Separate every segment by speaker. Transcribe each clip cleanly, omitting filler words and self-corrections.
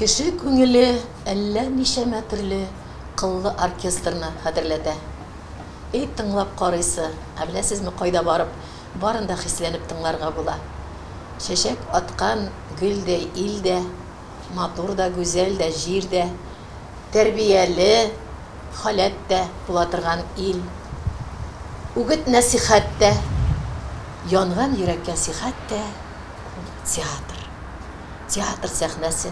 Speaker 1: Кеше күңеле әллә ничәмә төрле кыллы оркестрны хәтерләтә. Эй, тыңлап карыйсы, ә беләсезме, кайда барып, барын да хисләнеп тыңларга була. Чәчәк аткан гөлдәй ил дә, матур да, гүзәл дә җир дә, тәрбияле халәт тә була торган ил, үгет-нәсыйхәт тә, янган йөрәккә сихәт тә ул театр. Театр сәхнәсе.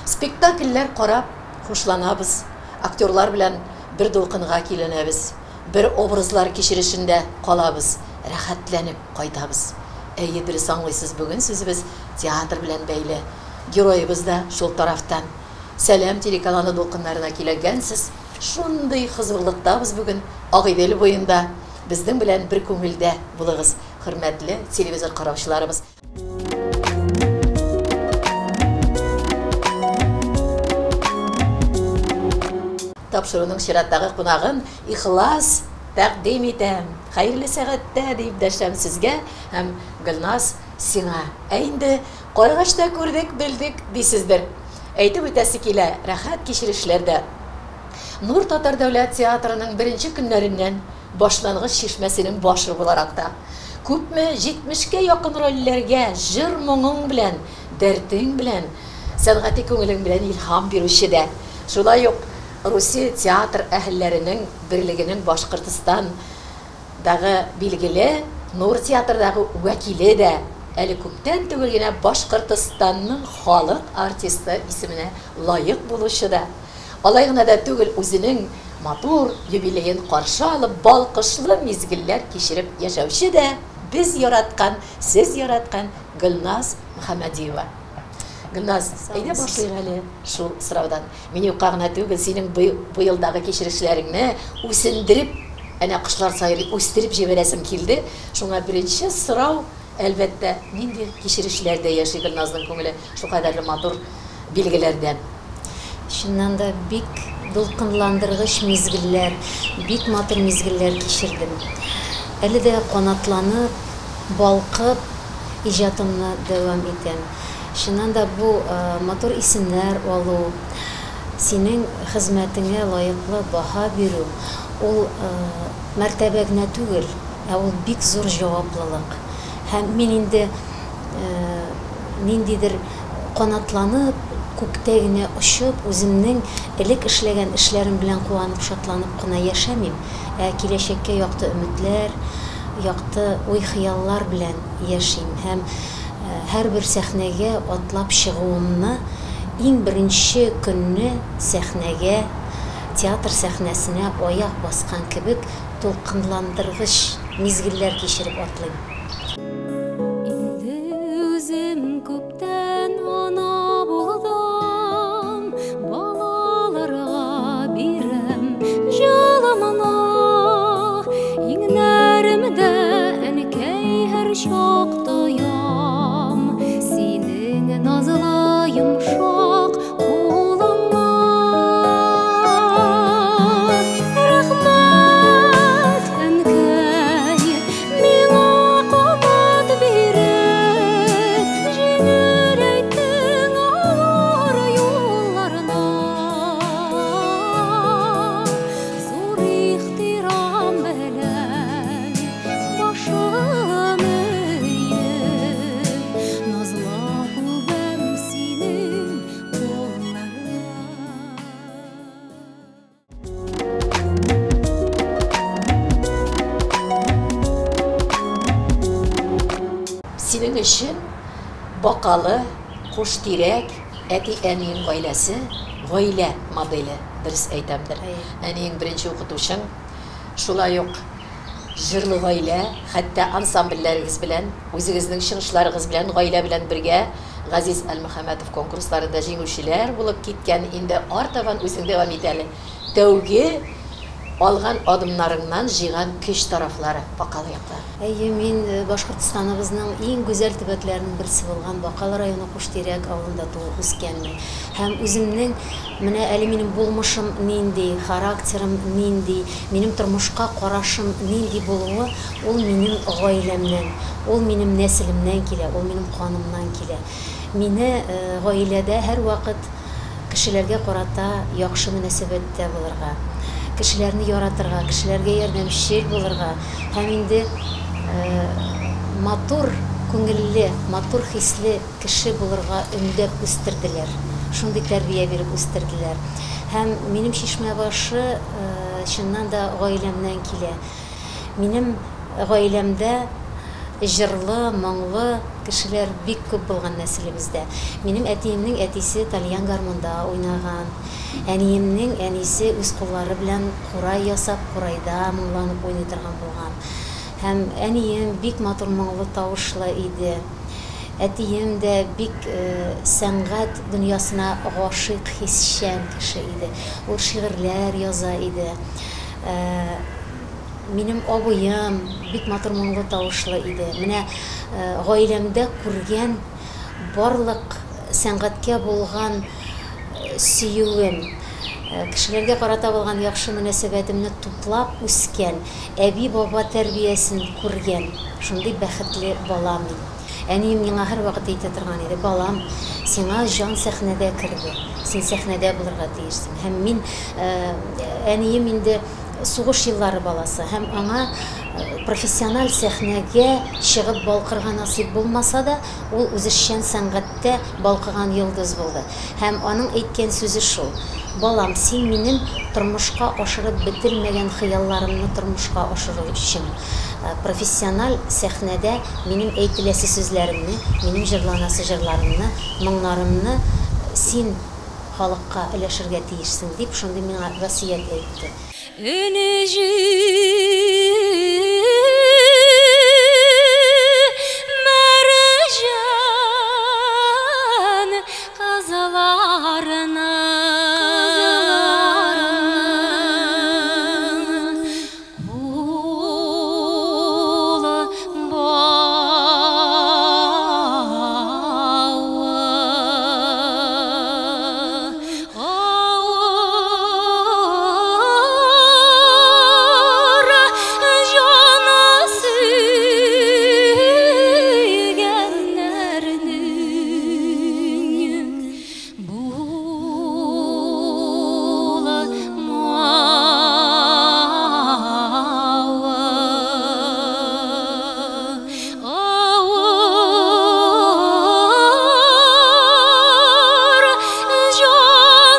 Speaker 1: Спектакльләр карап хушланабыз, актерлар белән бер дулкынга киләнәбез, бер образлар кичерешендә калабыз, рәхәтләнеп кайтабыз. Әйе, дөрес аңлыйсыз, бүген сүзебез театр белән бәйле. Героебыз да шул тарафтан. Сәлам телеканалы дулкыннарына киләгәнсез. Шундый хозурлыктабыз бүген Агыйдел буенда. Безнең белән бер күңелдә булыгыз, хөрмәтле телевизор караучыларыбыз. Тапшыруның чираттагы кунагын ихлас тәкъдим итәм. Хәерле сәгатьтә дип дәшәм сезгә һәм Гөлназ сиңа. Ә инде кайгач та күрдек, белдек дисездер. Әйтеп үтәсе килә, рәхәт кичерешләрдә Нур татар дәүләт театрының беренче көннәреннән башлангыч чишмәсенең башы буларак та, күпме җитмешкә якын рольләргә җыр-моңың белән, дәртең белән, сәнгати күңелең белән илһам бирүче дә, шулай ук Русия театр әһелләренең берлегенең Башкортстан дагы билгеле Нур театрдагы вәкиле дә, әле күптән түгел генә Башкортстанның халык артисты исеменә лаек булучы да. Алай гына да түгел, үзенең матур юбилеен каршы алып, балкышлы мизгелләр кичереп яшәүче дә без яраткан, сез яраткан Гөлназ Мөхәммәдиева. Гөлназ, әйдә башлыйк әле шул сораудан. Мин юкка гына түгел, синең быелдагы кичерешләреңне үсендереп, әнә кошлар сайрый, үстереп җибәрәсем килде. Шуңа беренче сорау, әлбәттә, нинди кичерешләрдә яши Гөлназның күңеле шулкадәрле матур билгеләрдән?
Speaker 2: Чыннан да бик дулкынландыргыч мизгелләр, бик матур мизгелләр кичердем. Әле дә канатланып, балкып иҗатымны дәвам итәм. Чыннан да бу матур исемнәр алу, синең хезмәтеңә лаеклы баһа бирү, ул мәртәбә генә түгел, ә ул бик зур җаваплылык. Һәм мин инде ниндидер канатланып, күктә генә очып, үземнең элек эшләгән эшләрем белән куанып, шатланып кына яшәмим, ә киләчәккә якты өметләр, якты уй-хыяллар белән яшим һәм һәрбер сәхнәгә атлап чыгуымны иң беренче көнне сәхнәгә, театр сәхнәсенә аяк баскан кебек дулкынландыргыч мизгелләр кичереп атлыйм.
Speaker 3: Инде үзем күптән ана булдым, балаларга бирәм җылымны. Иңнәремдә әнкәй һәрчак тоям, синең назлы йомшак кулыңны. Рәхмәт, әнкәй, миңа канат биреп, җиңеләйттең авыр юлларны. Зур ихтирам белән башым иеп, назлап үбәм синең кулларыңны.
Speaker 1: Синең өчен Бакалы, Куштирәк, әти-әниең гаиләсе, гаилә моделе, дөрес әйтәмдер. Әниең беренче укытучың, шулай ук җырлы гаилә, хәтта ансамбльләрегез белән, үзегезнең чыгышларыгыз белән, гаилә белән бергә Газиз Әлмөхәммәтов конкурсларында җиңүчеләр булып киткән, инде артабан үзең дәвам ит әле. Тәүге алган адымнарыңнан җыйган көч тарафлары, Бакалы яклары.
Speaker 2: Әйе, мин Башкортстаныбызның иң гүзәл төбәкләренең берсе булган Бакалы районы Куштирәк авылында туып үскәнмен. Һәм үземнең менә әле минем булмышым нинди, характерым нинди, минем тормышка карашым нинди булуы ул минем гаиләмнән, ул минем нәселемнән килә, ул минем канымнан килә. Мине гаиләдә һәрвакыт кешеләргә карата яхшы мөнәсәбәттә булырга, кешеләрне яратырга, кешеләргә ярдәмчел булырга һәм инде матур күңелле, матур хисле кеше булырга өндәп үстерделәр. Шундый тәрбия биреп үстерделәр. Һәм минем чишмә башы чыннан да гаиләмнән килә. Минем гаиләмдә җырлы, моңлы кешеләр бик күп булган нәселебездә. Минем әтиемнең әтисе тальян гармунда уйнаган. Әниемнең әнисе үз куллары белән курай ясап, курайда моңланып уйный торган булган. Һәм әнием бик матур моңлы тавышлы иде. Әтием дә бик сәнгать дөньясына гашыйк, хисчән кеше иде. Ул шигырьләр яза иде. Минем абыем бик матур моңлы тавышлы иде. Менә гаиләмдә күргән барлык сәнгатькә булган сөюем, кешеләргә карата булган яхшы мөнәсәбәтемне туплап үскән, әби-баба тәрбиясен күргән шундый бәхетле бала мин. Әнием миңа һәрвакыт әйтә торган иде, Балам, сиңа җан сәхнәдә керде, син сәхнәдә булырга тиешсең. Һәм мин, әнием инде сугыш еллары баласы һәм аңа профессиональ сәхнәгә чыгып балкырга насыйп булмаса да, ул үзешчән сәнгатьтә балкыган йолдыз булды. Һәм аның әйткән сүзе шул, Балам, син минем тормышка ашырып бетермәгән хыялларымны тормышка ашыручым. Профессиональ сәхнәдә минем әйтеләсе сүзләремне, минем җырланасы җырларымны, моңнарымны син халыкка өләшергә тиешсең, дип шундый миңа васыять әйтте.
Speaker 3: Энҗе мәрҗән кызларының. Кул бавы авыр, җаны сөйгәннәрнең Авыр җаны сөйгәннәрнең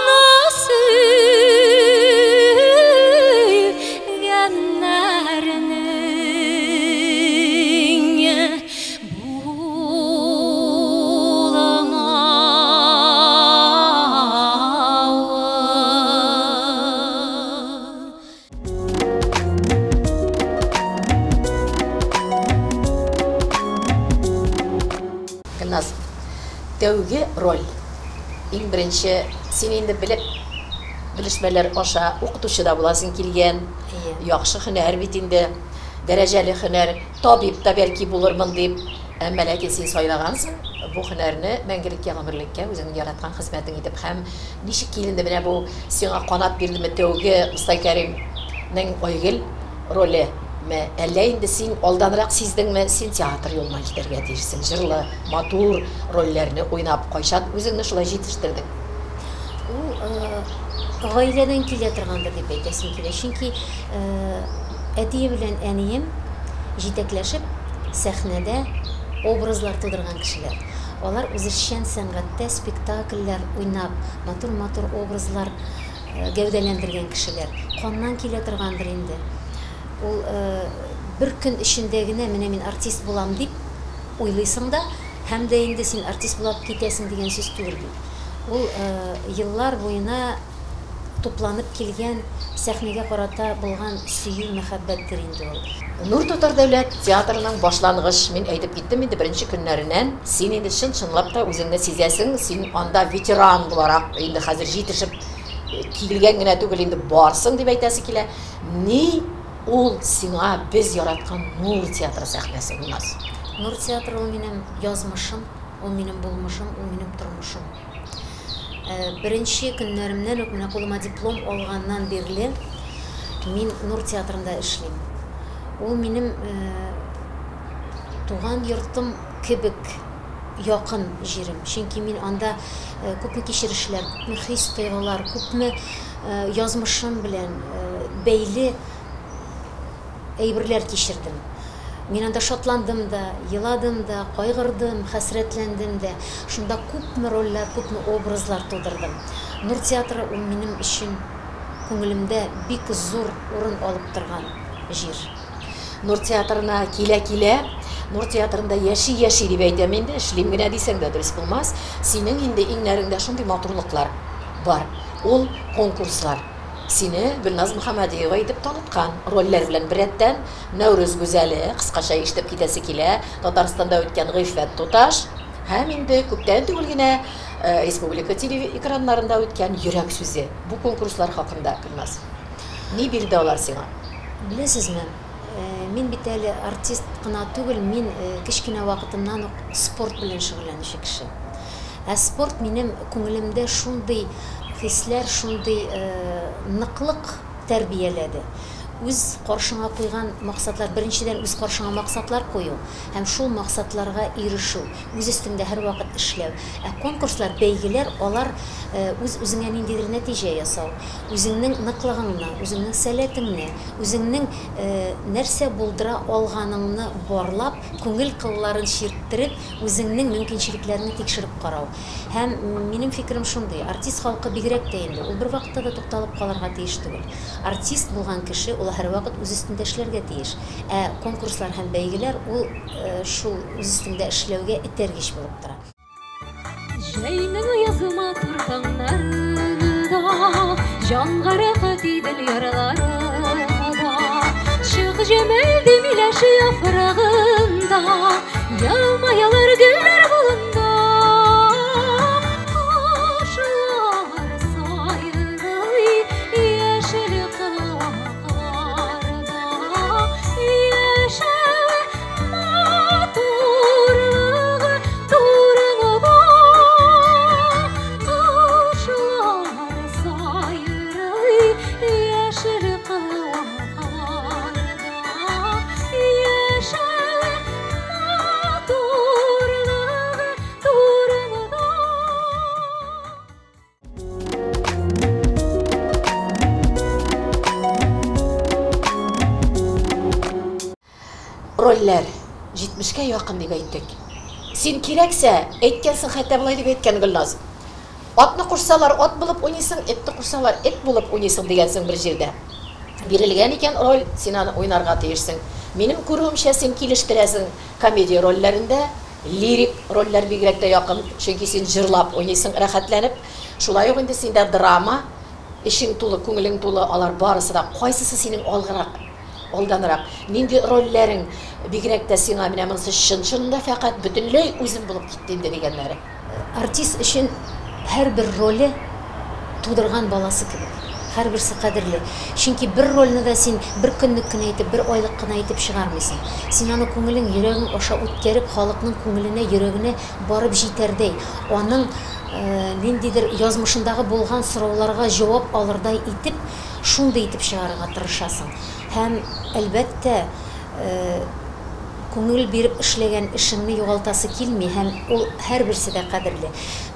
Speaker 3: Булмавы.
Speaker 1: Гөлназ, тәүге роль. Иң беренче, син инде белеп, белешмәләр аша укытучы да буласың килгән.
Speaker 2: Әйе.
Speaker 1: Яхшы һөнәр бит инде, дәрәҗәле һөнәр. Табиб та бәлки булырмын дип. Әмма ләкин син сайлагансың бу һөнәрне мәңгелеккә, гомерлеккә үзеңнең яраткан хезмәтең итеп. Һәм ничек киленде менә бу сиңа канат бирдеме тәүге Мостай Кәримнең Айгөл ролеме? Әллә инде син алданрак сиздеңме, син театр юлыннан китәргә тиешсең, җырлы, матур рольләрне уйнап, кайчан үзеңне шулай җитештердең?
Speaker 2: Ул гаиләдән килә торгандыр дип әйтәсем килә. Чөнки әтием белән әнием җитәкләшеп сәхнәдә образлар тудырган кешеләр. Алар үзешчән сәнгатьтә спектакльләр уйнап, матур-матур образлар гәүдәләндергән кешеләр. Каннан килә торгандыр инде. Ул бер көн эчендә генә менә мин артист булам дип уйлыйсың да, һәм дә инде син артист булап китәсең дигән сүз түгел бит. Ул еллар буена тупланып килгән сәхнәгә карата булган сөю, мәхәббәттер инде ул.
Speaker 1: Нур татар дәүләт театрының башлангыч, мин әйтеп киттем инде, беренче көннәреннән син инде чын-чынлап та үзеңне сизәсең, син анда ветеран буларак инде хәзер җитешеп килгән генә түгел, инде барсың дип әйтәсе килә. Ни ул сиңа без яраткан Нур театры сәхнәсе, Гөлназ?
Speaker 2: Нур театры ул минем язмышым, ул минем булмышым, ул минем тормышым. Беренче көннәремнән үк, менә кулыма диплом алганнан бирле мин Нур театрында эшлим. Ул минем туган йортым кебек якын җирем. Чөнки мин анда күпме кичерешләр, күпме хис-тойгылар, күпме язмышым белән бәйле әйберләр кичердем. Мин анда шатландым да, еладым да, кайгырдым, хәсрәтләндем дә. Шунда күпме рольләр, күпме образлар тудырдым. Нур театры ул минем өчен күңелемдә бик зур урын алып торган җир.
Speaker 1: Нур театрына килә-килә, Нур театрында яши-яши дип әйтәм инде, эшлим генә дисәң дә дөрес булмас. Синең инде иңнәреңдә шундый матурлыклар бар. Ул конкурслар. Сине Гөлназ Мөхәммәдиева итеп таныткан рольләр белән беррәттән Нәүрүз гүзәле, кыскача ишетеп китәсе килә, Татарстанда үткән Гыйффәт туташ һәм инде күптән түгел генә республика телеэкраннарында үткән Йөрәк сүзе. Бу конкурслар хакында, Гөлназ. Ни бирде алар сиңа?
Speaker 2: Беләсезме, мин бит әле артист кына түгел, мин кечкенә вакытымнан ук спорт белән шөгыльләнүче кеше. Ә спорт минем күңелемдә шундый хисләр, шундый ныклык тәрбияләде. Үз каршыңа куйган максатлар, беренчедән, үз каршыңа максатлар кую һәм шул максатларга ирешү, үз өстеңдә һәрвакыт эшләү. Ә конкурслар, бәйгеләр, алар үз-үзеңә ниндидер нәтиҗә ясау, үзеңнең ныклыгыңны, үзеңнең сәләтеңне, үзеңнең нәрсә булдыра алганыңны барлап, күңел кылларын чирттереп, үзеңнең мөмкинчелекләреңне тикшереп карау. Һәм минем фикерем шундый, артист халкы бигрәк тә инде, ул бервакытта да тукталып калырга тиеш түгел. Артист булган кеше ул һәрвакыт үз өстендә эшләргә тиеш. Ә конкурслар һәм бәйгеләр ул шул үз өстеңдә эшләүгә этәргеч булып тора.
Speaker 3: Җәйнең язы матур таңнарында, Җанга рәхәт Идел ярларында, Чык җемелди миләш яфрагында, Елмаялар гөлләр болында. Кошлар сайрый яшел куакларда, Яшәү матурлыгы турында. Кошлар сайрый яшел куакларда, Яшәү матурлыгы турында.
Speaker 1: Рольләр 70кә якын дип әйттек. Син кирәксә, әйткәнсең, хәтта болай дип әйткән Гөлназ. Атны кушсалар, ат булып уйныйсың, этне кушсалар, эт булып уйныйсың дигәнсең бер җирдә. Бирелгән икән роль, син аны уйнарга тиешсең. Минем күрүемчә, син килештерәсең комедия рольләрендә, лирик рольләр бигрәк тә якын, чөнки син җырлап уйныйсың, рәхәтләнеп. Шулай ук инде синдә драма, эчең тулы, күңелең тулы, алар барысы да. Кайсысы синең алгырак, алданрак? Нинди рольләрең бигрәк тә сиңа менә монысы чын-чынында фәкать бөтенләй үзем булып китте инде дигәннәре?
Speaker 2: Артист өчен һәрбер роле тудырган баласы кебек. Һәрберсе кадерле. Чөнки бер рольне дә син бер көнлек кенә итеп, бер айлык кына итеп чыгармыйсың. Син аны күңелең, йөрәгең аша үткәреп, халыкның күңеленә, йөрәгенә барып җитәрдәй, аның ниндидер язмышындагы булган сорауларга җавап алырдай итеп, шундый итеп чыгарырга тырышасың. Һәм, әлбәттә, күңел биреп эшләгән эшеңне югалтасы килми һәм ул һәрберсе дә кадерле.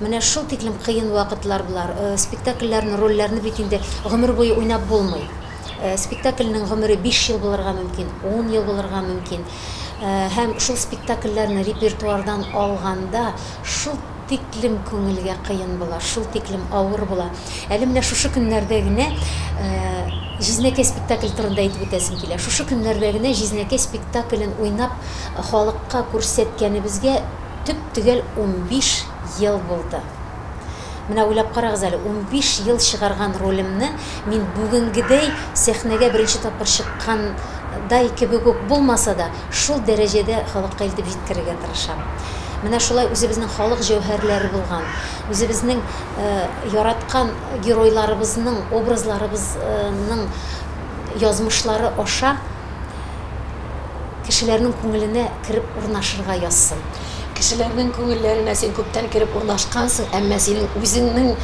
Speaker 2: Менә шул тиклем кыен вакытлар болар. Спектакльләрне, рольләрне бит инде гомер буе уйнап булмый. Спектакльнең гомере 5 ел булырга мөмкин, 10 ел булырга мөмкин. Һәм шул спектакльләрне репертуардан алганда шул тиклем күңелгә кыен була, шул тиклем авыр була. Әле менә шушы көннәрдә генә Җизнәкәй спектакль турында әйтеп үтәсем килә. Шушы көннәрдә генә Җизнәкәй спектаклен уйнап халыкка күрсәткәнебезгә төп-төгәл 15 ел булды. Менә уйлап карагыз әле, 15 ел чыгарган ролемне мин бүгенгедәй сәхнәгә беренче тапкыр чыккандай кебек үк булмаса да, шул дәрәҗәдә халыкка илтеп җиткерергә тырышам. Менә шулай үзебезнең халык җәүһәрләре булган, үзебезнең яраткан геройларыбызның, образларыбызның язмышлары аша кешеләрнең күңеленә кереп урнашырга язсын.
Speaker 1: Кешеләрнең күңелләренә син күптән кереп урнашкансың, әмма синең үзеңнең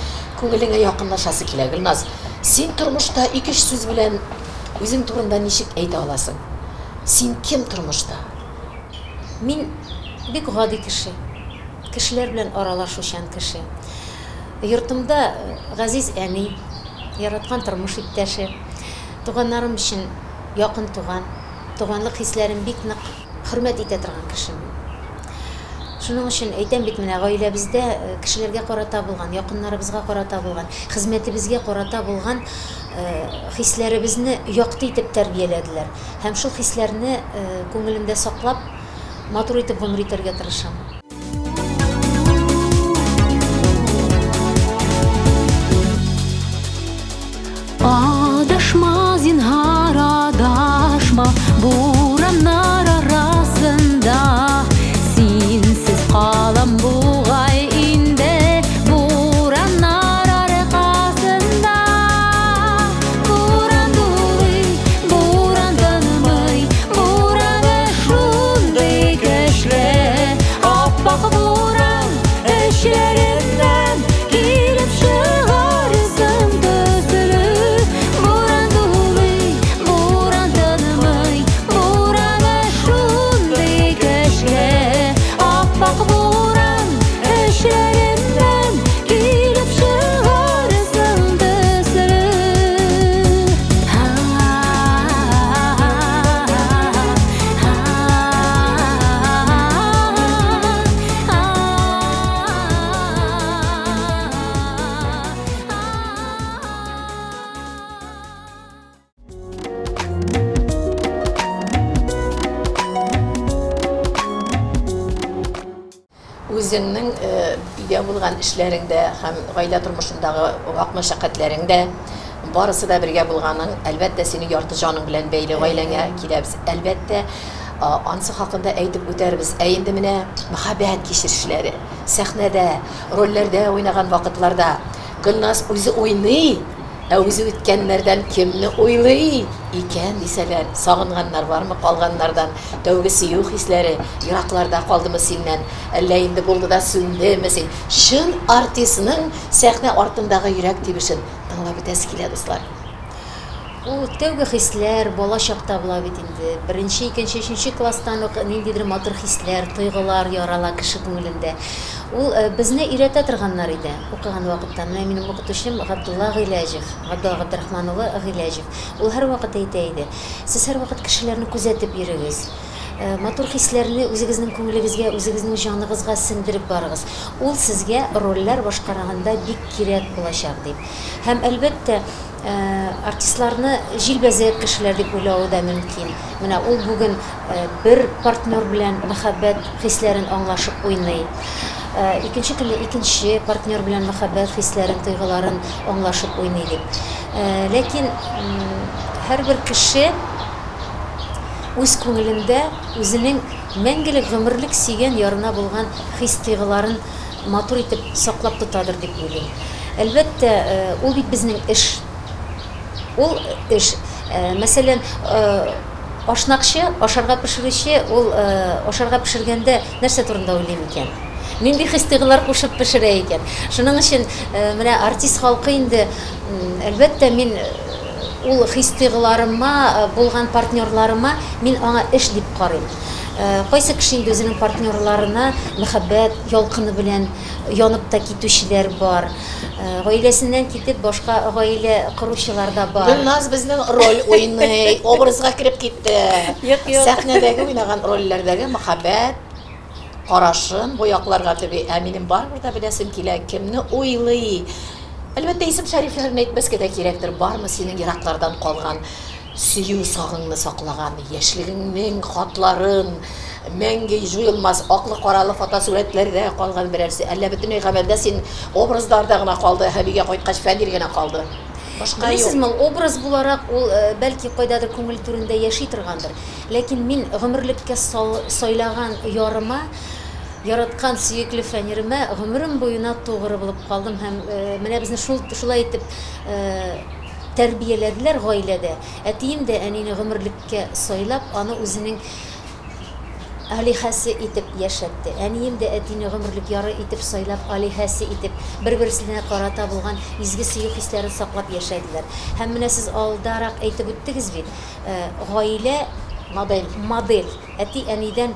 Speaker 1: күңелеңә якынлашасы килә, Гөлназ. Син тормышта ике-өч сүз белән үзең турында ничек әйтә аласың? Син кем тормышта?
Speaker 2: Мин бик гади кеше. кешеләр белән аралашучан кеше. Йортымда газиз әни, яраткан тормыш иптәше, туганнарым өчен якын туган, туганлык хисләрен бик нык хөрмәт итә торган кеше мин. Шуның өчен әйтәм бит, менә гаиләбездә кешеләргә карата булган, якыннарыбызга карата булган, хезмәтебезгә карата булган хисләребезне якты итеп тәрбияләделәр. Һәм шул хисләрне күңелемдә саклап, матур итеп гомер итәргә тырышам.
Speaker 3: Адашма, зинһар, адашма, бураннар арасында. Синсез калам бугай инде бураннар аркасында. Буран дулый, буран тынмый, бураны шундый көчле. Аппак буран эчләреннән килеп чыгарсың төсле. Буран дулый, буран тынмый, бураны шундый көчле. Аппак буран эчләреннән килеп чыгарсың төсле.
Speaker 1: Үзеңнең өйдә булган эшләреңдә һәм гаилә тормышындагы вак мәшәкатьләреңдә барысы да бергә булганың, әлбәттә, синең ярты җаның белән бәйле гаиләңә киләбез. Әлбәттә, ансы хакында әйтеп үтәрбез. Ә инде менә мәхәббәт кичерешләре, сәхнәдә, рольләрдә уйнаган вакытларда Гөлназ үзе уйный, ә үзе үткәннәрдән кемне уйлый икән дисәләр, сагынганнар бармы калганнардан? Тәүге сөю хисләре еракларда калдымы синнән? Әллә инде булды да сүндеме син? Чын артистның сәхнә артындагы йөрәк тибешен тыңлап үтәсе килә, дуслар.
Speaker 2: Ул тәүге хисләр бала чакта була бит инде. Беренче, икенче, өченче класстан ук ниндидер матур хисләр, тойгылар ярала кеше күңелендә. Ул безне өйрәтә торганнар иде укыган вакытта. Менә минем укытучым Габдулла Гыйләҗев, Габдулла Габдрахман улы Гыйләҗев. Ул һәрвакыт әйтә иде: "Сез һәрвакыт кешеләрне күзәтеп йөрегез. Матур хисләрне үзегезнең күңелегезгә, үзегезнең җаныгызга сеңдереп барыгыз. Ул сезгә рольләр башкарганда бик кирәк булачак", дип. Һәм, әлбәттә, артистларны җилбәзәк кешеләр дип уйлавы да мөмкин. Менә ул бүген бер партнер белән мәхәббәт хисләрен аңлашып уйный. Икенче көнне икенче партнер белән мәхәббәт хисләрен, тойгыларын аңлашып уйный дип. Ләкин һәрбер кеше үз күңелендә үзенең мәңгелек гомерлек сөйгән ярына булган хис-тойгыларын матур итеп саклап тотадыр дип уйлыйм. Әлбәттә, ул бит безнең эш. Ул эш. Мәсәлән, ашнакчы, ашарга пешерүче, ул ашарга пешергәндә нәрсә турында уйлый микән? Нинди хис-тойгылар кушып пешерә икән? Шуның өчен менә артист халкы инде, әлбәттә, мин ул хис-тойгыларыма, булган партнерларыма, мин аңа эш дип карыйм. Кайсы кеше инде үзенең партнерларына мәхәббәт ялкыны белән янып та китүчеләр бар. Гаиләсеннән китеп, башка гаилә коручылар да бар.
Speaker 1: Гөлназ безнең роль уйный, образга кереп китте.
Speaker 2: Юк, юк.
Speaker 1: Сәхнәдәге уйнаган рольләрдәге мәхәббәт карашын бу якларга төби. Ә минем барыбер дә беләсем килә, кемне уйлый? Әлбәттә, исем-шәрифләрен әйтмәскә дә кирәктер. Бармы синең ераклардан калган сөю сагыңны саклаган, яшьлегеңнең хатларын, мәңге җуелмас аклы-каралы фотосурәтләрдә калган берәрсе? Әллә бөтенләй гамәлдә син образларда гына калды, һәм өйгә кайткач Фәнил генә калды? Башка юк.
Speaker 2: Беләсезме, ул образ буларак ул бәлки кайдадыр күңел түрендә яши торгандыр. Ләкин мин гомерлеккә сайлаган ярыма, яраткан сөекле Фәниремә гомерем буена тугры булып калдым һәм менә безне шул шулай итеп тәрбияләделәр гаиләдә. Әтием дә әнине гомерлеккә сайлап, аны үзенең алиһәсе итеп яшәтте. Әнием дә әтине гомерлек яры итеп сайлап, алиһәсе итеп, бер-берсенә карата булган изге сөю хисләрен саклап яшәделәр. Һәм менә сез алдарак әйтеп үттегез бит, гаилә
Speaker 1: Модель.
Speaker 2: Модель. Әти-әнидән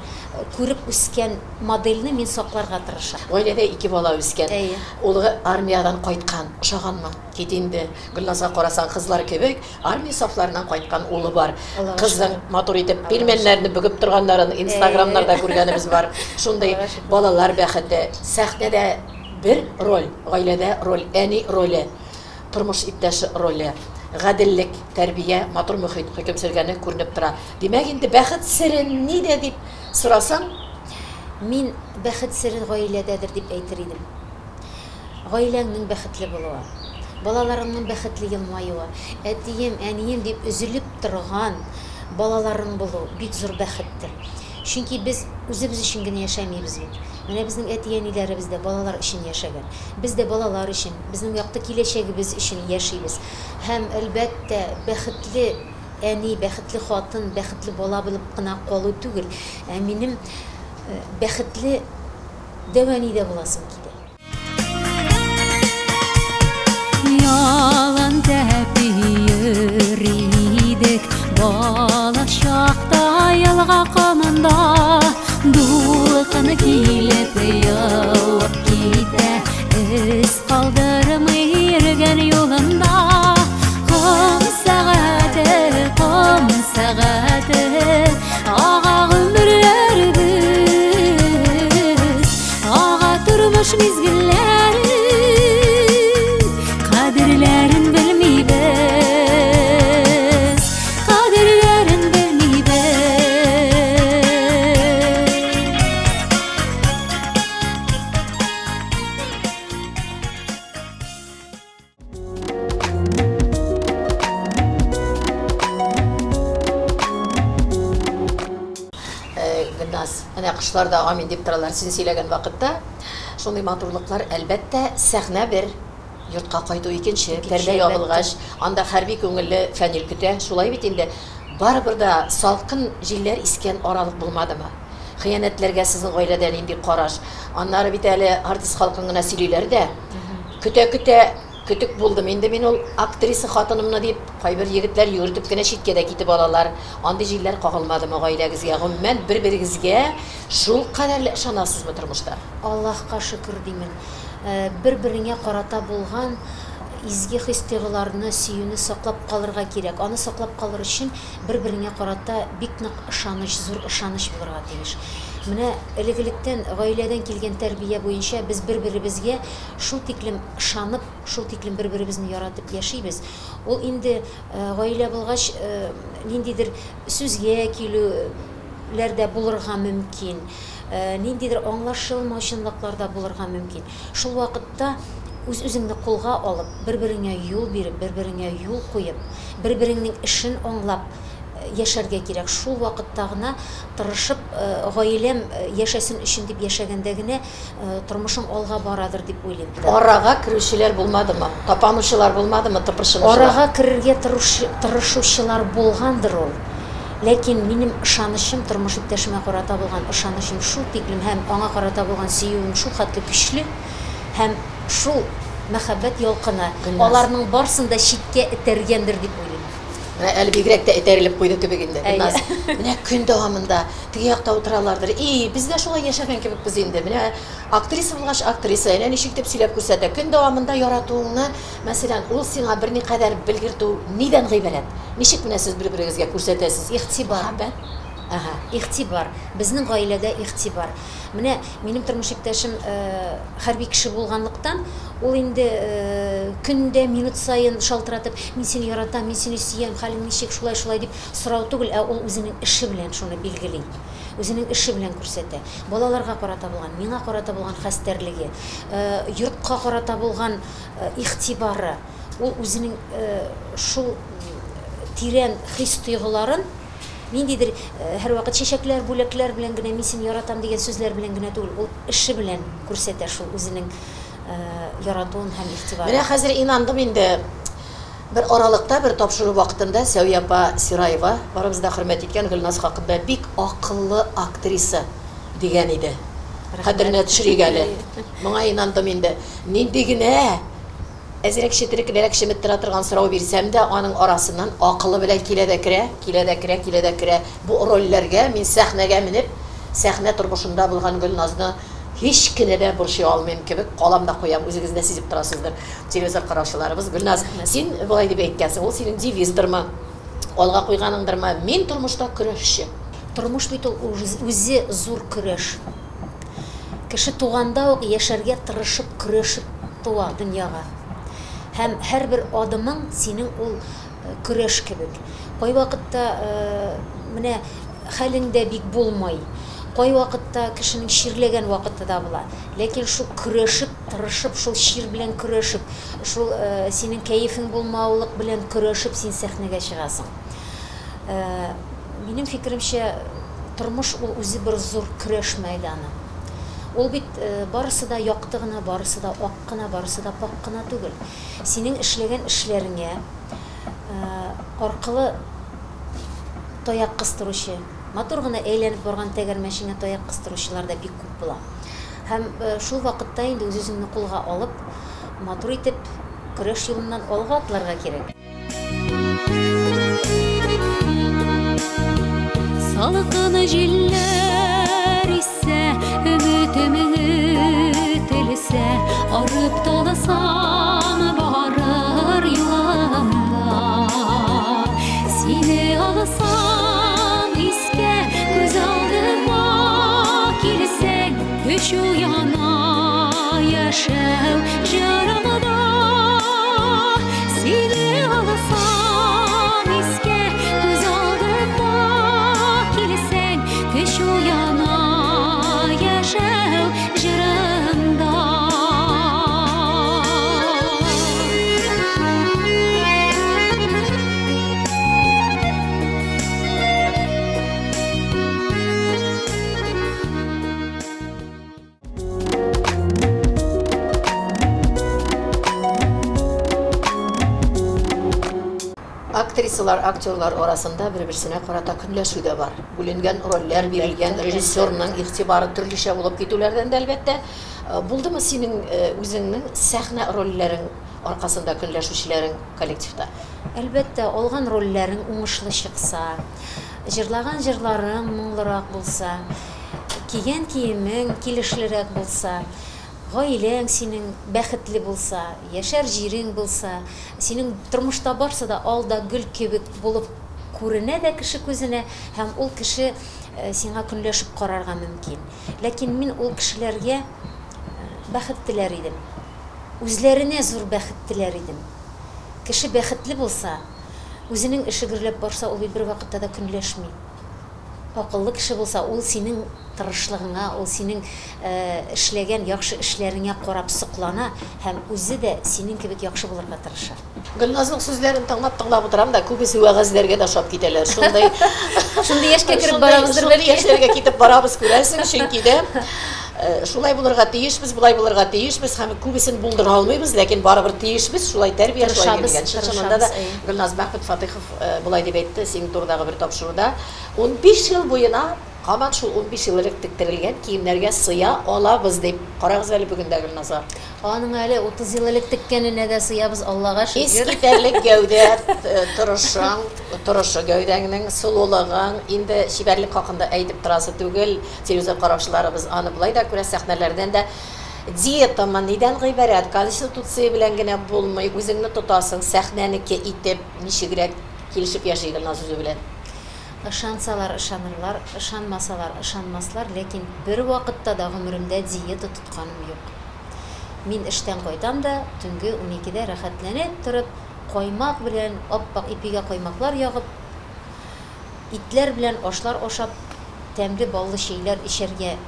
Speaker 2: күреп үскән модельне мин сакларга тырышам.
Speaker 1: Гаиләдә ике бала үскән.
Speaker 2: Әйе.
Speaker 1: Улы армиядән кайткан. Ошаганмы? Кит инде. Гөлназга карасаң, кызлар кебек, армия сафларыннан кайткан улы бар. Кызның матур итеп пилмәннәрне бөгеп торганнарын инстаграмнарда күргәнебез бар. Шундый балалар бәхете. Сәхнәдә бер роль, гаиләдә роль, әни роле, тормыш иптәше роле. Гаделлек, тәрбия, матур мохит хөкем сөргәне күренеп тора. Димәк инде, бәхет сере нидә дип сорасаң?
Speaker 2: Мин бәхет сере гаиләдәдер дип әйтер идем. Гаиләңнең бәхетле булуы, балаларыңның бәхетле елмаюы, әтием, әнием дип өзелеп торган балаларың булу бик зур бәхеттер. Чөнки без үзебез өчен генә яшәмибез бит. Менә безнең әти-әниләребез дә балалар өчен яшәгән. Без дә балалар өчен, безнең якты киләчәгебез өчен яшибез. Һәм, әлбәттә, бәхетле әни, бәхетле хатын, бәхетле бала булып кына калу түгел, ә минем бәхетле дәү әни дә буласым килә.
Speaker 3: Ялан тәпи йөри идек бала чакта елга комында. Дулкын килеп явып китә, эз калдырмый йөргән юлында. Ком сәгате, ком сәгате, ага гомерләребез, ага тормыш мизгелләре, кадерләрен белмибез, кадерләрен белмибез.
Speaker 1: Гөлназ, әнә кошлар да амин дип торалар син сөйләгән вакытта. Шундый матурлыклар, әлбәттә, сәхнә бер, йортка кайту икенче, пәрдә ябылгач, анда хәрби күңелле Фәнил көтә, шулай бит инде. Барыбер да салкын җилләр искән аралык булмадымы? Хыянәтләргә сезнең гаиләдә нинди караш? Аннары бит әле артист халкын гына сөйлиләр дә. Көтә-көтә көтек булдым инде мин ул актриса хатынымны дип, кайбер егетләр йөгертеп кенә читкә дә китеп алалар. Андый җилләр кагылмадымы гаиләгезгә? Гомумән, бер-берегезгә шул кадәрле ышанасызмы тормышта?
Speaker 2: Аллаһка шөкер димен. Бер-береңә карата булган изге хис-тойгыларны, сөюне саклап калырга кирәк. Аны саклап калыр өчен бер-береңә карата бик нык ышаныч, зур ышаныч булырга тиеш. Менә элек-электән гаиләдән килгән тәрбия буенча без бер-беребезгә шул тиклем ышанып, шул тиклем бер-беребезне яратып яшибез. Ул инде гаилә булгач, ниндидер сүзгә килүләр дә булырга мөмкин, ниндидер аңлашылмаучанлыклар да булырга мөмкин. Шул вакытта үз-үзеңне кулга алып, бер-береңә юл биреп, бер-береңә юл куеп, бер-береңнең эшен аңлап яшәргә кирәк. Шул вакытта гына тырышып, гаиләм яшәсен өчен дип яшәгәндә генә тормышың алга барадыр дип уйлыйм.
Speaker 1: Арага керүчеләр булмадымы? Тапанучылар булмадымы, тыпырчынучылар?
Speaker 2: Арага керергә тырышучылар булгандыр ул. Ләкин минем ышанычым, тормыш иптәшемә карата булган ышанычым шул тиклем һәм аңа карата булган сөюем шул хәтле көчле һәм шул мәхәббәт ялкыны аларның барсын да читкә этәргәндер дип уйлыйм.
Speaker 1: Менә әле бигрәк тә этәрелеп куйды кебек инде. Гөлназ. Менә көн дәвамында теге якта утыралардыр. И, без дә шулай яшәгән кебек без инде. Менә актриса булгач актриса, әнә ничек итеп сөйләп күрсәтә. Көн дәвамында яратуыңны, мәсәлән, ул сиңа берникадәр белгертү нидән гыйбарәт? Ничек менә сез бер-берегезгә күрсәтәсез?
Speaker 2: Игътибар.
Speaker 1: Мәхәббәт. Ага.
Speaker 2: Игътибар. Безнең гаиләдә игътибар. Менә минем тормыш иптәшем хәрби кеше булганлыктан, ул инде көн дә минут саен шалтыратып, мин сине яратам, мин сине сөям, хәлең ничек, шулай, шулай дип сорау түгел, ә ул үзенең эше белән шуны билгели. Үзенең эше белән күрсәтә. Балаларга карата булган, миңа карата булган хәстәрлеге, йортка карата булган игътибары, ул үзенең шул тирән хис-тойгыларын ниндидер һәрвакыт чәчәкләр, бүләкләр белән генә, мин сине яратам дигән сүзләр белән генә түгел, ул эше белән күрсәтә шул үзенең яратуын һәм игътибарын.
Speaker 1: Менә хәзер инандым инде. Бер аралыкта, бер тапшыру вакытында Сәвия апа Сираева, барыбыз да хөрмәт иткән Гөлназ хакында бик акыллы актриса дигән иде. Хәтеренә төшерик әле. Моңа инандым инде. Нинди генә Әзрәк четереклерәк чеметтерә торган сорау бирсәм дә, аның арасыннан акылы белән килә дә керә, килә дә керә, килә дә керә. Бу рольләргә мин сәхнәгә менеп, сәхнә тормышында булган Гөлназны һич кенә дә борчый алмыйм кебек, калам да куям, үзегез дә сизеп торасыздыр, телевизор караучыларыбыз. Гөлназ, син болай дип әйткәнсең, ул синең девиздырмы, алга куйганыңдырмы, Мин тормышта көрәшче.
Speaker 2: Тормыш бит ул үзе зур көрәш. Кеше туганда ук яшәргә тырышып, көрәшеп туа дөньяга. Һәм һәрбер адымың синең ул көрәш кебек. Кайвакытта менә хәлең дә бик булмый. Кайвакытта кешенең чирләгән вакыты да була. Ләкин шул көрәшеп, тырышып, шул чир белән көрәшеп, шул синең кәефең булмаулык белән көрәшеп син сәхнәгә чыгасың. Минем фикеремчә, тормыш ул үзе бер зур көрәш мәйданы. Ул бит барысы да якты гына, барысы да ак кына, барысы да пакь кына түгел. Синең эшләгән эшләреңә аркылы таяк кыстыручы, матур гына әйләнеп барган тәгәрмәчеңә таяк кыстыручылар да бик күп була. Һәм шул вакытта инде үз-үзеңне кулга алып, матур итеп көрәш юлыннан алга атларга кирәк.
Speaker 3: Салкын җилләр иссә, өметем өтелсә, арып талсам барыр юлымда. Сине алсам искә, күз алдыма килсәң, көч уяна яшәү җырымда. Сине алсам искә, күз алдыма килсәң, көч уяна яшәү җырымда.
Speaker 1: Актрисалар, актерлар арасында бер-берсенә карата көнләшү дә бар. Бүленгән рольләр бирелгән, режиссерның игътибары төрлечә булып китүләрдән дә әлбәттә. Булдымы синең үзеңнең сәхнә рольләрең аркасында көнләшүчеләрең коллективта?
Speaker 2: Әлбәттә, алган рольләрең уңышлы чыкса, җырлаган җырларың моңлырак булса, кигән киемең килешлерәк булса, гаиләң синең бәхетле булса, яшәр җирең булса, синең тормышта барсы да ал да гөл кебек булып күренә дә кеше күзенә, һәм ул кеше сиңа көнләшеп карарга мөмкин. Ләкин мин ул кешеләргә бәхет теләр идем. Үзләренә зур бәхет теләр идем. Кеше бәхетле булса, үзенең эше гөрләп барса, ул бит бервакытта да көнләшми. Акыллы кеше булса, ул синең тырышлыгыңа, ул синең эшләгән яхшы эшләреңә карап соклана һәм үзе дә синең кебек яхшы булырга тырыша.
Speaker 1: Гөлназның сүзләрен тыңлап-тыңлап утырам да, күбесе вәгазьләргә дә ошап китәләр. Шундый
Speaker 2: Шундый яшькә кереп барабыздыр
Speaker 1: бәлки. Шундый яшьләргә китеп барабыз, күрәсең, чөнки дә шулай булырга тиешбез, болай булырга тиешбез һәм күбесен булдыра алмыйбыз, ләкин барыбер тиешбез, шулай тәрбия шулай бирелгән. Чынында да Гөлназ Бәхмәт Фатыйхов болай дип әйтте синең турыдагы бер тапшыруда. 15 ел буена һаман шул 15 ел элек тектерелгән киемнәргә сыя алабыз дип. Карагыз әле бүген дә Гөлназга.
Speaker 2: Аның әле 30 ел элек теккәненә дә сыябыз, Аллага шөкер.
Speaker 1: Искитәрлек гәүдә, торышың, торышы гәүдәңнең, сылулыгың, инде чибәрлек хакында әйтеп торасы түгел, телевизор караучыларыбыз аны болай да күрә, сәхнәләрдән дә. Диетамы, нидән гыйбарәт? Конституция белән генә булмый, үзеңне тотасың, сәхнәнеке итеп, ничегрәк килешеп яши Гөлназ үзе белән?
Speaker 2: Ышансалар ышанырлар, ышанмасалар ышанмаслар, ләкин бервакытта да гомеремдә диета тотканым юк. Мин эштән кайтам да, төнге уникедә рәхәтләнеп торып, каймак белән, ап-ак ипигә каймаклар ягып, итләр белән ашлар ашап, тәмле баллы чәйләр эчәргә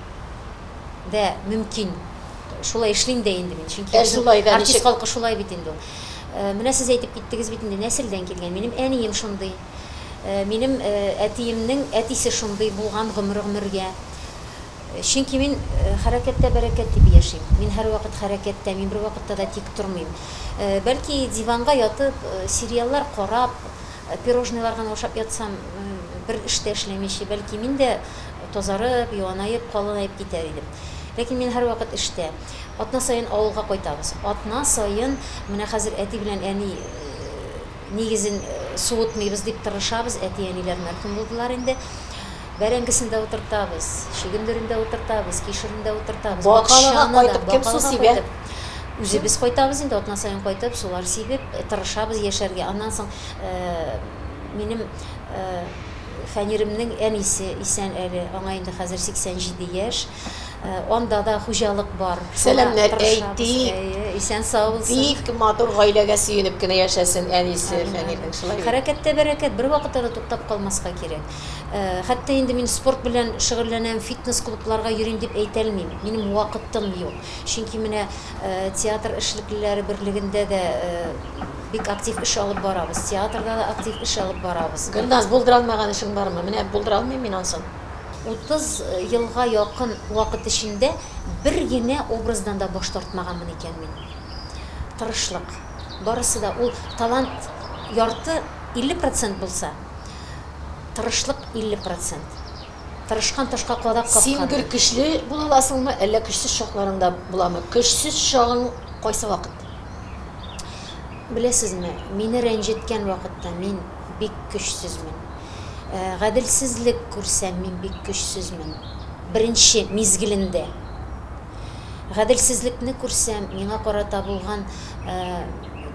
Speaker 2: дә мөмкин. Шулай эшлим дә инде мин, чөнки
Speaker 1: Ә шулай да
Speaker 2: артист
Speaker 1: ничек?
Speaker 2: халкы шулай бит инде ул. Менә сез әйтеп киттегез бит инде, нәселдән килгән. Минем әнием шундый. Минем әтиемнең әтисе шундый булган гомер-гомергә. Чөнки мин хәрәкәттә бәрәкәт дип яшим. Мин һәрвакыт хәрәкәттә, мин бервакытта да тик тормыйм. Бәлки диванга ятып, сериаллар карап, пирожныйлар гына ашап ятсам, бер эш тә эшләмичә, бәлки мин дә тазарып, юанаеп, калынаеп китәр идем. Ләкин мин һәрвакыт эштә. Атна саен авылга кайтабыз. Атна саен менә хәзер әти белән әни нигезен суытмыйбыз дип тырышабыз. Әти-әниләр мәрхүм булдылар инде. Бәрәңгесен дә утыртабыз, чөгендерен дә утыртабыз, кишерен дә утыртабыз.
Speaker 1: Бакалыга кайтып кем су сибә?
Speaker 2: Үзебез кайтабыз инде, атна саен кайтып, сулар сибеп, тырышабыз яшәргә. Аннан соң минем Фәниремнең әнисе исән әле, аңа инде хәзер 87 яшь. Анда да хуҗалык бар.
Speaker 1: Сәламнәр әйтик.
Speaker 2: Исән-сау булсын.
Speaker 1: Бик матур гаиләгә сөенеп кенә яшәсен әнисе Фәнирнең, шулай бит?
Speaker 2: Хәрәкәттә бәрәкәт, бервакытта да туктап калмаска кирәк. Хәтта инде мин спорт белән шөгыльләнәм, фитнес-клубларга йөрим дип әйтәлмим. Минем вакытым юк. Чөнки менә театр эшлеклеләре берлегендә дә бик актив эш алып барабыз, театрда да актив эш алып барабыз.
Speaker 1: Гөлназ, булдыра алмаган эшең бармы? Менә булдыра алмыйм мин ансын.
Speaker 2: 30 елга якын вакыт эчендә бер генә образдан да баш тартмаганмын икән мин. Тырышлык. Барысы да ул талант ярты, 50 процент булса, тырышлык 50 процент. Тырышкан ташка кадак каккан.
Speaker 1: Син гел көчле була аласыңмы, әллә көчсез чакларың да буламы? Көчсез чагың кайсы вакыт?
Speaker 2: Беләсезме, мине рәнҗеткән вакытта мин бик көчсезмен. Гаделсезлек күрсәм, мин бик көчсезмен. Беренче мизгелендә. Гаделсезлекне күрсәм, миңа карата булган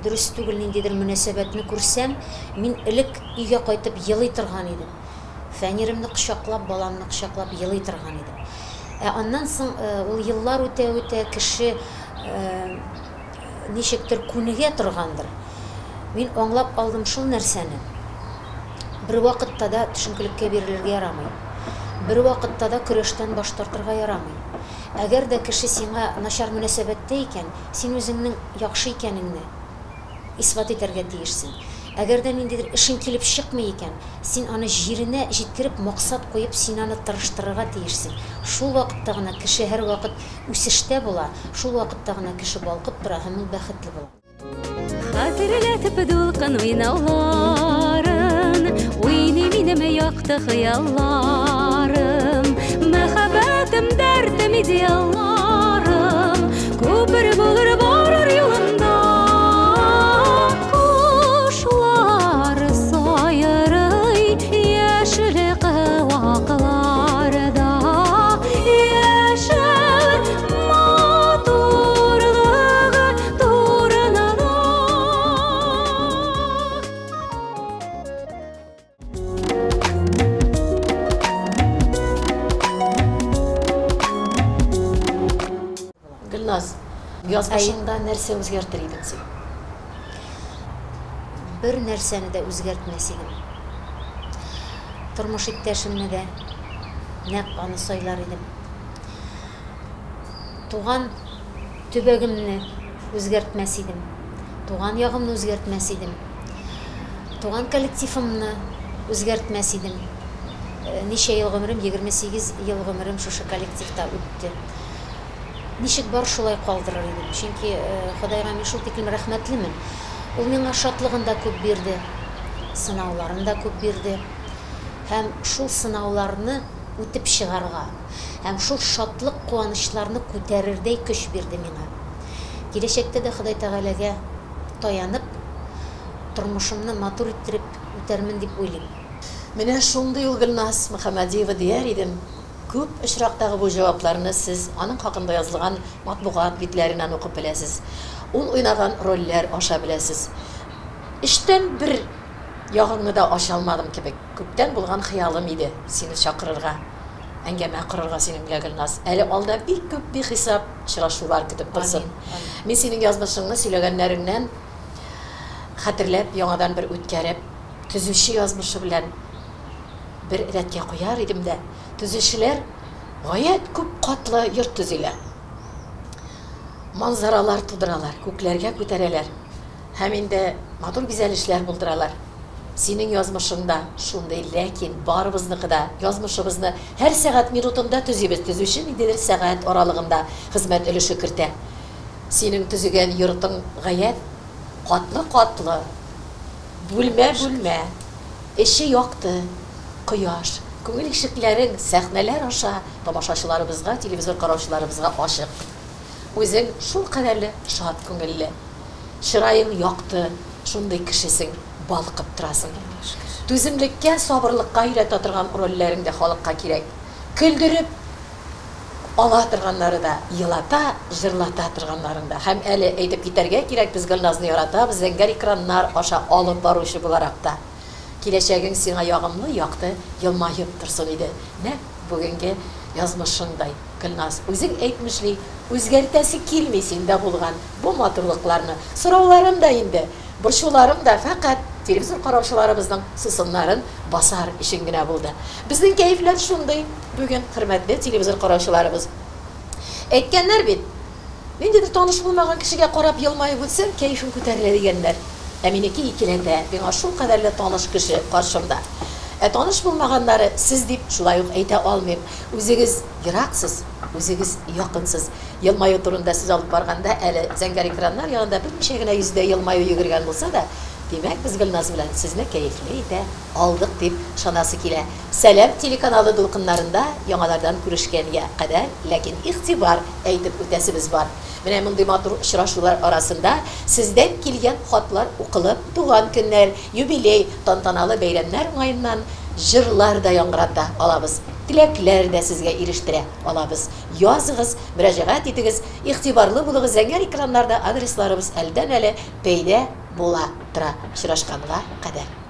Speaker 2: дөрес түгел ниндидер мөнәсәбәтне күрсәм, мин элек өйгә кайтып елый торган идем. Фәниремне кочаклап, баламны кочаклап елый торган идем. Ә аннан соң ул еллар үтә-үтә кеше ничектер күнегә торгандыр. Мин аңлап алдым шул нәрсәне, бервакытта да төшенкелеккә бирелергә ярамый. Бервакытта да көрәштән баш тартырга ярамый. Әгәр дә кеше сиңа начар мөнәсәбәттә икән, син үзеңнең яхшы икәнеңне исбат итәргә тиешсең. Әгәр дә ниндидер эшең килеп чыкмый икән, син аны җиренә җиткереп, максат куеп, син аны тырыштырырга тиешсең. Шул вакытта гына кеше һәрвакыт үсештә була, шул вакытта гына кеше балкып тора һәм ул бәхетле була.
Speaker 3: Хәтерләтеп дулкын уйнауларын, Уйный минем якты хыялларым. Мәхәббәтем, дәртем, идеалларым, Күпер булыр барыр юлымда. Кошлар сайрый яшел куакларда, Яшәү матурлыгы турында.
Speaker 1: Гөлназ, язмышыңда нәрсә үзгәртер идең син?
Speaker 2: Бер нәрсәне дә үзгәртмәс идем. Тормыш иптәшемне дә нәкъ аны сайлар идем. Туган төбәгемне үзгәртмәс идем. Туган ягымны үзгәртмәс идем. Туган коллективымны үзгәртмәс идем. Ничә ел гомерем, 28 ел гомерем шушы коллективта үтте. Ничек бар, шулай калдырыр идем. Чөнки Ходайга мин шул тиклем рәхмәтлемен. Ул миңа шатлыгын да күп бирде, сынауларын да күп бирде. Һәм шул сынауларны үтеп чыгарга, һәм шул шатлык-куанычларны күтәрердәй көч бирде миңа. Киләчәктә дә Ходай Тәгаләгә таянып, тормышымны матур иттереп үтәрмен дип уйлыйм.
Speaker 1: Менә шундый ул Гөлназ Мөхәммәдиева дияр идем. Күп очрактагы бу җавапларны сез аның хакында язылган матбугат битләреннән укып беләсез. Ул уйнаган рольләр аша беләсез. Өчтән бер ягыңны да ача алмадым кебек. Күптән булган хыялым иде сине чакырырга, әңгәмә корырга синең белән, Гөлназ. Әле алда бик күп бихисап очрашулар көтеп торсын. Мин синең язмышыңны сөйләгәннәреңнән хәтерләп, яңадан бер үткәреп, төзүче язмышы белән бер рәткә куяр идем дә, төзүчеләр гаять күп катлы йорт төзиләр. Манзаралар тудыралар, күкләргә күтәрәләр һәм инде матур бизәлешләр булдыралар. Синең язмышың да шундый, ләкин барыбызныкы да язмышыбызны һәр сәгать минутында төзибез. Төзүче ниндидер сәгать аралыгында хезмәт өлеше кертә. Синең төзегән йортың гаять катлы-катлы, бүлмә-бүлмә, эче якты, кояш. Күңел ишекләрең сәхнәләр аша тамашачыларыбызга, телевизор караучыларыбызга ачык. Үзең шулкадәрле шат күңелле. Чыраең якты, шундый кешесең, балкып торасың. Түземлеккә, сабырлыкка өйрәтә торган рольләрең дә халыкка кирәк. Көлдереп ала торганнары да, елата, җырлата торганнарың да. Һәм әле әйтеп китәргә кирәк, без Гөлназны яратабыз, зәңгәр экраннар аша алып баручы буларак та. Киләчәгең сиңа ягымлы, якты елмаеп торсын иде. Нәкъ бүгенге язмышыңдай, Гөлназ. Үзең әйтмешли, үзгәртәсе килми синдә булган бу матурлыкларны. Сорауларым да инде, борчуларым да фәкать телевизор караучыларыбызның сусыннарын басар өчен генә булды. Безнең кәефләр шундый бүген, хөрмәтле телевизор караучыларыбыз. Әйткәннәр бит, Ниндидер таныш булмаган кешегә карап елмаеп үтсәң, кәефең күтәрелә дигәннәр. Ә минеке икеләтә, миңа шулкадәрле таныш кеше каршымда. Ә таныш булмаганнары сез дип шулай ук әйтә алмыйм. Үзегез ераксыз, үзегез якынсыз. Елмаю турында сүз алып барганда, әле зәңгәр экраннар янында берничә генә йөздә елмаю йөгергән булса да, димәк, без Гөлназ белән сезне кәефле итә алдык дип ышанасы килә. Сәлам телеканалы дулкыннарында яңалардан күрешкәнгә кадәр, ләкин игътибар әйтеп үтәсебез бар. Менә мондый матур очрашулар арасында сездән килгән хатлар укылып, туган көннәр, юбилей, тантаналы бәйрәмнәр уңаеннан җырлар да яңгырата алабыз, теләкләр дә сезгә ирештерә алабыз. Языгыз, мөрәҗәгать итегез, игътибарлы булыгыз, зәңгәр экраннарда адресларыбыз әледән-әле пәйда була тора. Очрашканга кадәр.